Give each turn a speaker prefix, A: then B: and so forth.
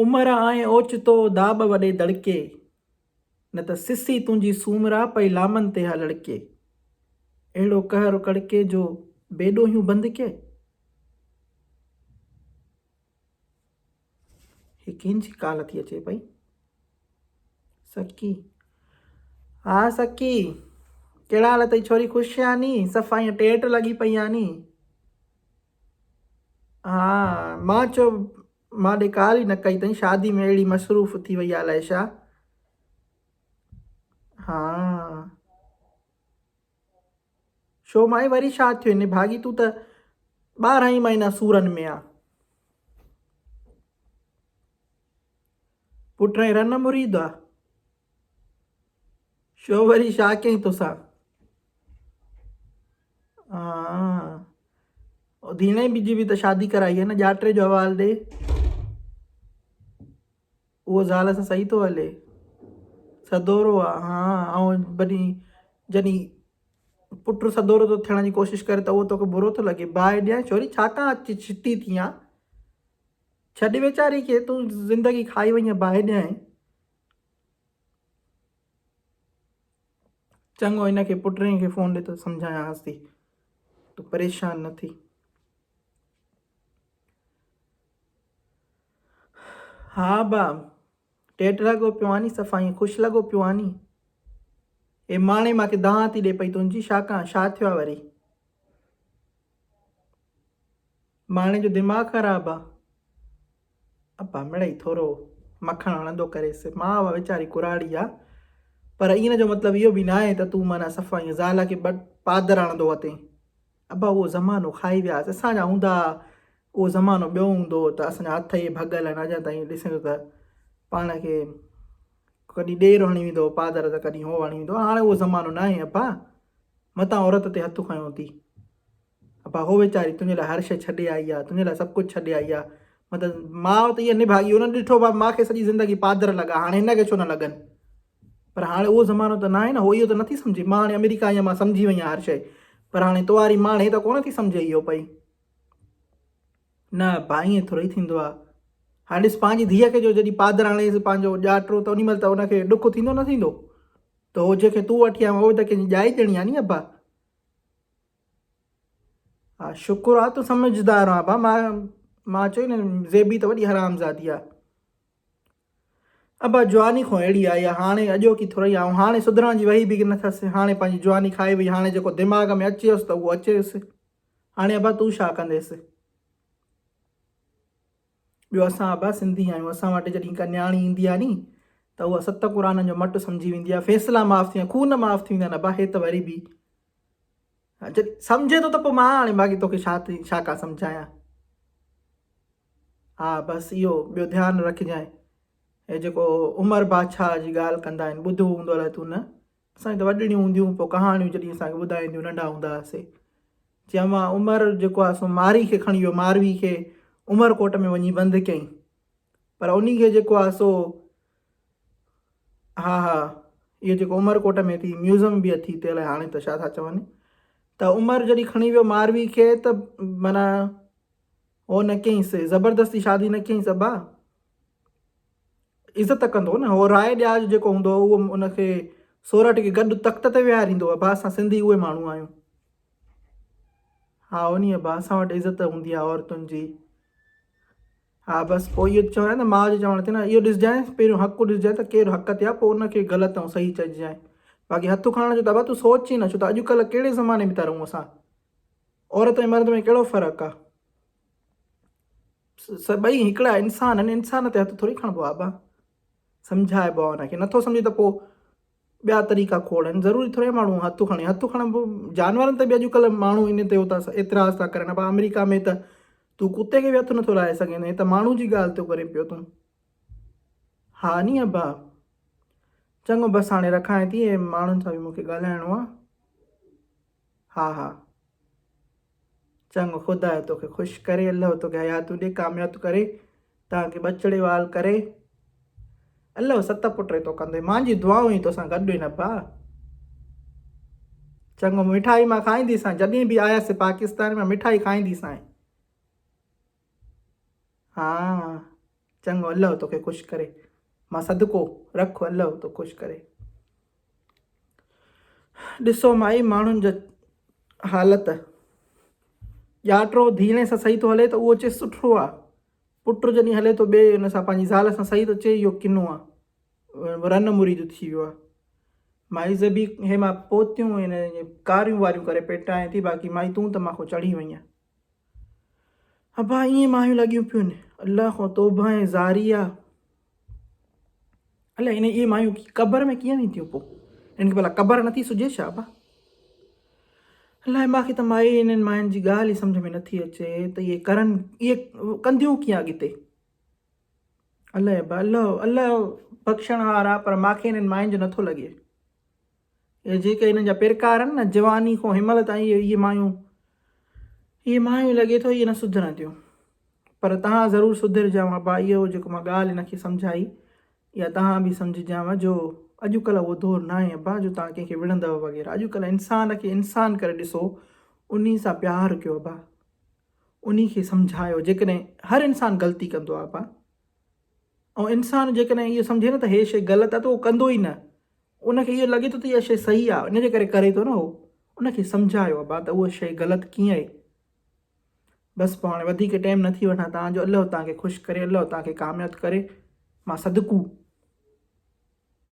A: عمر آئين اوچتو داٻ وڏي دڙڪي، نه ته سسي تنهنجي سومرا پئي لامن تي ها لڙڪي. اهڙو قهر ڪڙڪي جو بي ڏوهيون بند ڪي. هي ڪنهن جي ڪال ٿي اچي پئي؟ سڪي ها سڪي ڪهڙا حال اٿئي ڇوري خوش آ ني صفا ائين ٽيٽ لڳي پئي آ ني ها مان چيو مان ڏي ڪال ئي نه ڪئي اٿئي شادي ۾ اهڙي مصروف ٿي وئي آ الائي ڇا ها شو مائي وري ڇا ٿيو نڀاڳي تون ته 12 ئي مهينا سورن ۾ آ پٽ ۽ رن مريد آ شو وري ڇا ڪيائين توسان ها ڌيڻي به جي به ته شادي ڪرائي آهي نه ڄاٽي جو حوال ڏي اهو زال سان صحيح ٿو هلي سدورو آ ها ۽ وري جڏهن پٽ سدورو ٿو ٿيڻ جي ڪوشش ڪري ته اهو توکي برو ٿو لڳي باهه ڏيان ڇوري ڇا کان اچي ڇتي ٿي آن ڇڏ ويچاري کي تون زندگي کائي وئين باهه ڏيان چڱو هن کي پٽرين کي فون ڏي ته سمجهايانس ٿي تون پريشان نه ٿي ها با ٽيٽ لڳو پيو آني صفا ائين خوش لڳو پيو آني اي ماڻي ماکي دانهن ٿي ڏي پئي تنهنجي شا ڪان شا ٿيو آ وري ماڻي جو دماغ خراب آ ابا مڙئي ٿورو مکڻ هڻندو ڪريس ماء ويچاري ڪراڙي آ پر ان جو مطلب اهو به ناهي ته تون معنيٰ صفا ائين زال کي ٻه پادر هڻندو وتين ابا اهو زمانو کائي وياس اسان جا هوندا اهو زمانو ٻيو هوندو هو ته اسان جا هٿ اهي ڀڳل آهن اڃا تائين ڏسين ٿو ته پاڻ کي ڪڏهن ڏير هڻي ويندو هو پادر ته ڪڏهن هو هڻي ويندو هو هاڻي اهو زمانو ناهي ابا متان عورت تي هٿ کنيو ٿي ابا هو ويچاري تنهنجي لاء هر شيء ڇڏي آئي آهي تنهنجي لاء سڀ ڪجهه ڇڏي آئي آهي مطلب ماء ته اها نڀاڳي هن ڏٺو بابا ماء کي سڄي زندگي پادر لڳا هاڻي هن کي ڇو نه لڳن پر هاڻي اهو زمانو ته ناهي نه هو اهو ته نٿي سمجهي مان هاڻي آمريڪا آئي آهيان مان سمجهي وئي آهيان هر شيء پر هاڻي تو واري ماڻهي ته ڪونه ٿي سمجهي اهو پئي نه ابا ائين ٿورو ئي ٿيندو آهي هاڻي ڏس پنهنجي ڌيء کي جو جڏهن پادر هڻيس پنهنجو ڄاٽو ته انهي مهل ته ان کي ڏک ٿيندو نه ٿيندو ته هو جنهن کي تون وٺي آيو اهو ته ڪنهن جي ڄائي ڄڻي آهي ني ابا ها شڪر آ تون سمجهدار آ ابا مان مان چيو نه زيبي ته وڏي حرامزادي آ ابا جواني کان اهڙي آئي آ هاڻي اڄوڪي ٿورئي آ هاڻي سڌرڻ جي وهي به نه ٿس هاڻي پنهنجي جواني کائي وئي هاڻي جيڪو دماغ ۾ اچيس ته اهو اچيس هاڻي ابا تون ڇا ڪنديس ٻيو اسان ابا سنڌي آهيون اسان وٽ جڏهن ڪا نياڻي ايندي آ ني ته اها ست قرآنن جو مٽ سمجهي ويندي آ فيصلا معاف ٿي ويندا خون معاف ٿي ويندا آهن ابا هي ته وري به جڏهن سمجهي ٿو ته پوء مان هاڻي باقي توکي ڇا ٿي ڇا ڪا سمجهايان ها بس اهو ٻيو ڌيان رکجانء هي جيڪو عمر بادشاهه جي ڳالهه ڪندا آهن ٻڌو هوندو الائي تون نه اسان جون ته وڏڙيون هونديون پوء ڪهاڻيون جڏهن اسان کي ٻڌائينديون ننڍا هوندا هئاسي چي اما عمر جيڪو آهي سو ماري کي کڻي ويو ماروي کي عمر ڪوٽ ۾ وڃي بند ڪيائين پر انهي کي جيڪو آهي سو ها ها اهو جيڪو عمر ڪوٽ ۾ ٿي ميوزم به اٿي تي الائي هاڻي ته ڇا ٿا چون ته عمر جڏهن کڻي ويو ماروي کي ته معنيٰ هو نه ڪيائينس زبردستي شادي نه ڪيائينس ابا عزت ڪندو نه هو راء ڏياج جيڪو هوندو هو اهو ان کي سورٺ کي گڏ تخت تي ويهاريندو ابا اسان سنڌي اهي ماڻهو آهيون ها انهي ابا اسان وٽ عزت هوندي آهي عورتن جي ها بس پوء اهو چوڻ نه ماء جي چوڻ تي نه اهو ڏسجانء پهريون حق ڏسجانء ته ڪير حق تي آهي پوء ان کي غلط ۽ صحيح چئجانء باقي هٿ کڻڻ جو ته ابا تون سوچ ئي نه ڇو ته اڄڪلهه ڪهڙي زماني ۾ ٿا رهون اسان عورت ۽ مرد ۾ ڪهڙو فرق آ ٻئي هڪڙا انسان آهن انسان تي هٿ ٿوري کڻبو آ ابا سمجهائبو آ ان کي نٿو سمجهي ته پوء ٻيا طريقا کوڙ آهن ضروري ٿوري ماڻهو هٿ کڻي هٿ کڻبو جانورن تي به اڄڪلهه ماڻهو ان تي ٿا اعتراض ٿا ڪرن ابا آمريڪا ۾ ته تون ڪتي کي به هٿ نٿو لائي سگهين هي ته ماڻهو جي ڳالهه ٿو ڪرين پيو تون ها ني ابا چڱو بس هاڻي رکانء ٿي ۽ ماڻهن سان به مونکي ڳالهائڻو آ ها ها چڱو خدا توکي خوش ڪري الله توکي حياتيون ڏي ڪامياب ڪري توهان کي ٻچڙي وال ڪري الله ست پٽ تو ڪندي مانجي دعائون ئي توسان گڏ آهن ابا چڱو مٺائي مان کائيندي سان جڏهن به آيس پاڪستان ۾ مٺائي کائيندي سان ها. چڱو الله توکي خوش ڪري. مان صدقو رک الله تو خوش ڪري. ڏسو مائي ماڻهن جا حالت. ڄاٽرو ڌيڻي سان صحيح ٿو هلي ته اهو چئي سٺو آ. پٽ جڏهن هلي ٿو ٻئي ان سان پنهنجي زال سان صحيح ته چئي اهو ڪنو آ. رن مريد ٿي ويو آ. مائي زبي هي مان پوتيون هن ڪاريون واريون ڪري پيٽائين ٿي باقي مائي تون ته مان کان چڙهي وئين. ابا ائين مايون لڳيون پيون الله کان توبه ۽ زاري آ. الائي ان اهي مايون قبر ۾ ڪيئن وينديون پو انهن کي ڀلا قبر نٿي سجهي ڇا ابا. الائي ماکي ته مائي انهن ماين جي ڳالهه ئي سمجهه ۾ نٿي اچي ته اهي ڪرن اهي ڪنديون ڪيئن اڳتي. الائي ابا الله الله بخشڻهار آ پر ماکي انهن ماين جو نٿو لڳي. اهي جيڪي هنن جا پرڪار آهن نه جواني کان هن مهل تائين اهي مايون اهي مايون لڳي ٿو اهي نه سڌرنديون پر تهان ضرور سڌرجانو ابا اهو جيڪو مان ڳالهه هن کي سمجهائي اها تهان به سمجهجانو جو اڄڪلهه اهو دور نه آهي ابا جو تهان ڪنهن کي وڙهندؤ وغيره اڄڪلهه انسان کي انسان ڪري ڏسو انهي سان پيار ڪيو ابا انهي کي سمجهايو جيڪڏهن هر انسان غلطي ڪندو آهي ابا ۽ انسان جيڪڏهن اهو سمجهي نه ته هي شيء غلط آهي ته اهو ڪندو ئي نه. ان کي اهو لڳي ٿو ته اها شيء صحيح آهي ان جي ڪري ڪري ٿو نه هو. ان کي سمجهايو ابا ته اها شيء غلط ڪيئن آهي. بس پوء هاڻي وڌيڪ ٽائيم نه ٿي وٺان توهان جو الله توهان کي خوش ڪري الله توهان کي ڪامياب ڪري مان صدقو.